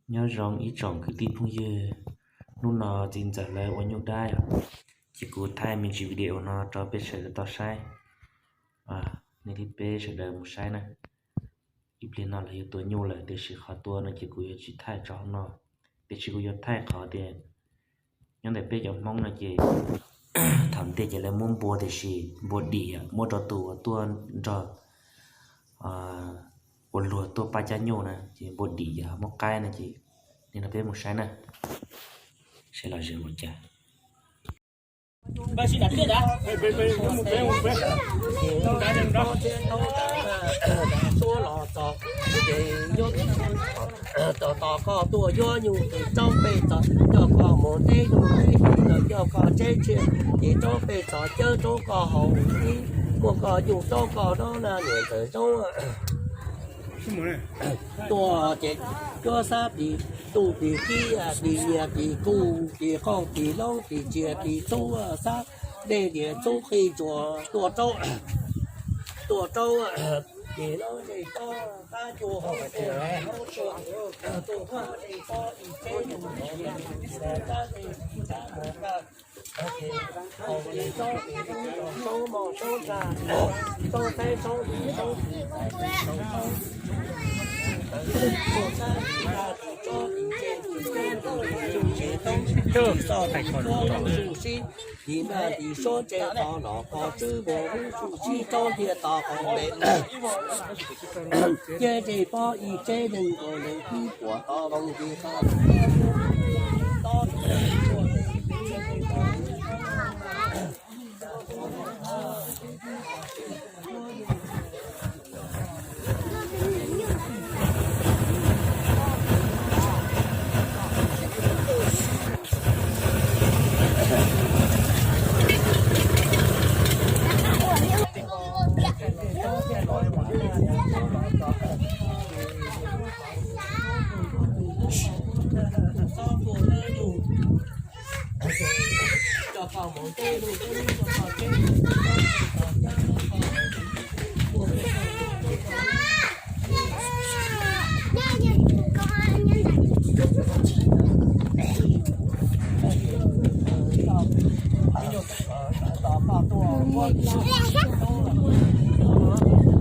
Nyob zoo ib tsoom kwv tij phooj ywg, hnub no txiv ntxawm lawv ua nyuj dab os, ces kuv thaij me ntsis video no rau peb sawv daws tau saib. Nej thiab peb sawv daws mus saib na. Ib pliag no lawv yuav tua nyuj lawm tiam sis qhov tua no ces kuv yuav tsis thaij tso hauv no, tiam sis kuv yuav thaij qhov tias nyob ntawm peb cov Hmoob no ces thaum ntej ces lawv muab npua tiam sis npua dim muab rau tus uas tuaj nrog ua luag tuaj pab cab nyuj na ces npua dim yog muab qaib no ces nim no peb mus saib na, saib los zoo li cas. Tos koj tuaj yuav nyuj ces rau peb txog, coj koj mus teb nyuj teb teb los coj koj tseb tsiaj ces rau peb txog cawb rau koj haus ib, muaj koj nyuj rau koj dob na niam ntxawm zoo. Tuaj ces cuab xab tis tu tis kib tis nyias tis kuj tis qauj tis loob tis tsias tis txhub xab dej dias txhub qhi tsuas tuaj rau, tuaj rau ces loob zej tob qab cuag hauv tuaj, tuaj qab zej tob ib tsev mus, qab zej ib tsab mus kaj. Tiv maj tiv suab tsev qhov los qhov tswb npua hub tsuj sib rau ntiag tau qhov npe. Ces zej pob ib tsev neeg nkaus neeg kib puas tau loo nti qab.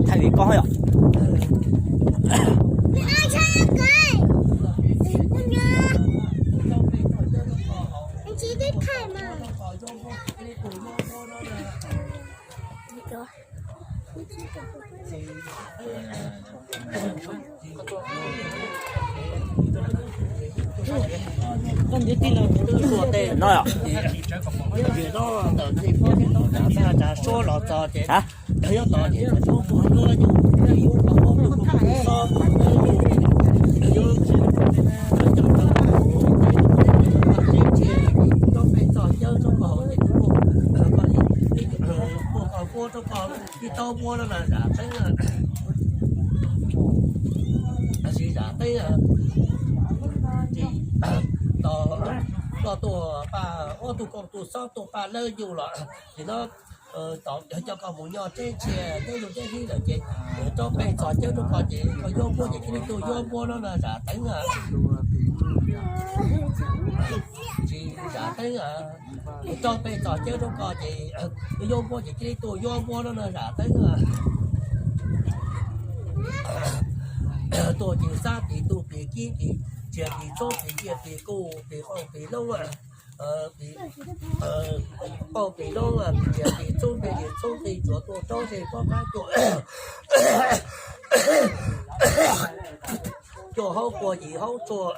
Thaij li koj yom. No, suab los txog ces nyob tod ces tub tuaj yuav nyuj, yuav kom muab tus xob, yuav cov teb tsiaj rau peb txog cawb rau koj, muaj koj npuab rau koj tib taub npuab no na zam teeb. Tab sis zam teeb ces tos koj tuaj paj, ob tug koj tus xob tuaj paj lawb nyuj los ces no coj koj mus nyob teb tsiaj teb lug teb hib lawm ces rau peb txog cawb rau koj ces koj yuav npuab ces cia li tuaj yuav npuab no na zam teeb. Tsis zam teeb, rau peb txog cawb rau koj ces yuav npuab ces cia li tuaj yuav npuab no na zam teeb. Tuaj ces xab tis tu tis kib tis tsias tis txhub tis nyias tis kuj tis qauj tis loob, qauj tis loob tis tsias tis txhub dej tis txhub qhi tsuas tuaj rau zej pob qab cuag, cuag haub quas yim haub tsuag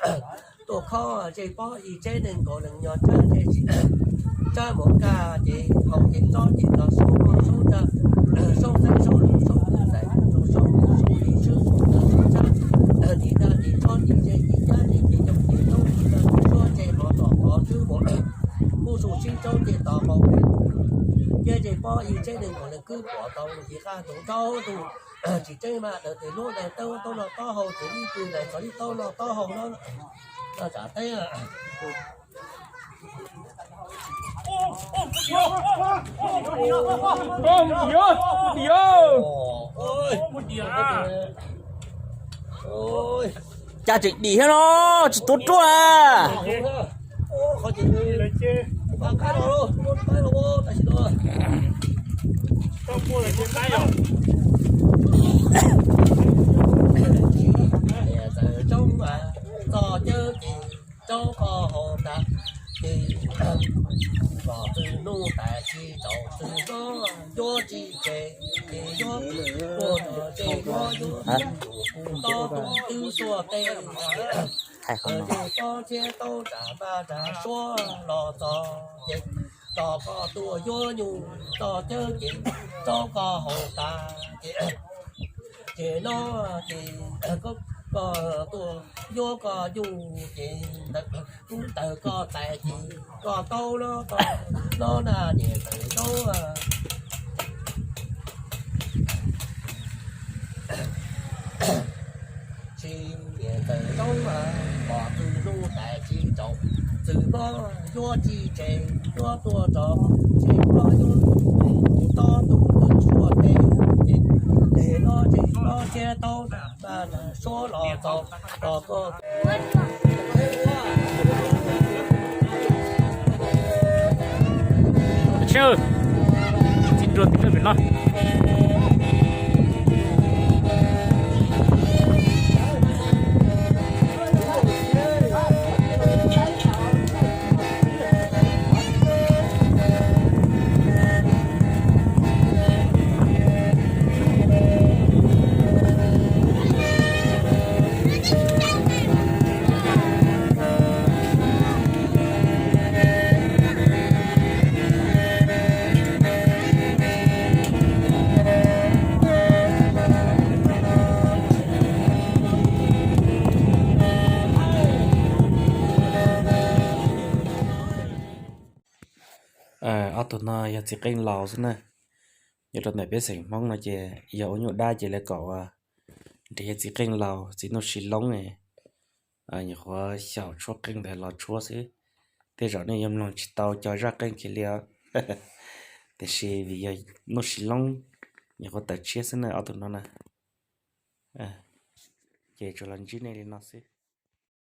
tuaj khob zej pob ib tsev neeg nkaus leej nyob tsab zej tsab mus kaj ces haus ces tsob ces tau saub saub tsa, saub xeeb saub lus saub lus xais saub lus saub li swb saub tsa, tis dab tis tsob tis zej tis cab tis ces yoog tis tub tis dab tis suab zej mov tom qhov twb mus, kub su sib rau ces tau qau, ces zej pob ib tsev neeg nkaus leej kwb puas tau tis qaj tus rau tus tsis tseeb mas daws tes luab daws taub taub no taub hau ces ib tug daws txog ib taub no taub hau no, no zam teeb. Cas tseem dim thiab no, tsis tuav ruaj a. Hais qhov no. Tos koj tuaj yuav nyuj txog cawb ces rau koj haus tas ces, ces no ces koj tuaj yuav koj nyuj ces kub tawg koj tais ces koj taub no, no na niam ntxawm zaub. Tsis niam ntxawm zaub mas pom txwg hnub tais tsis tsaus, txwg hmo yuav tsis tseg, yuav tuaj tso tseg, yuav tus tob tus twg suav tes, tes no tsis txhob siab tau, suav los txog los koj. Tsis, tsis dua tib lub pem no. Ob tug no yog txiv qeej laus xwb na. Nyob rau ntawm peb xeem Hmoob no ces yog ua nyuj dab ces lawv kom nrhiav txiv qeej laus, txiv nuj si loob, nyuam qhuav xyaum tshuab qeej ntawd los tshuab xwb. Tej zaum nej yuav mloog tsis tau cov zaj qeej kiag li os. Tiam sis vim yog nuj si loob, nyuam qhuav tawm tshiab xwb na ob tug no na. Ces tsuas los ntsib nej li no xwb.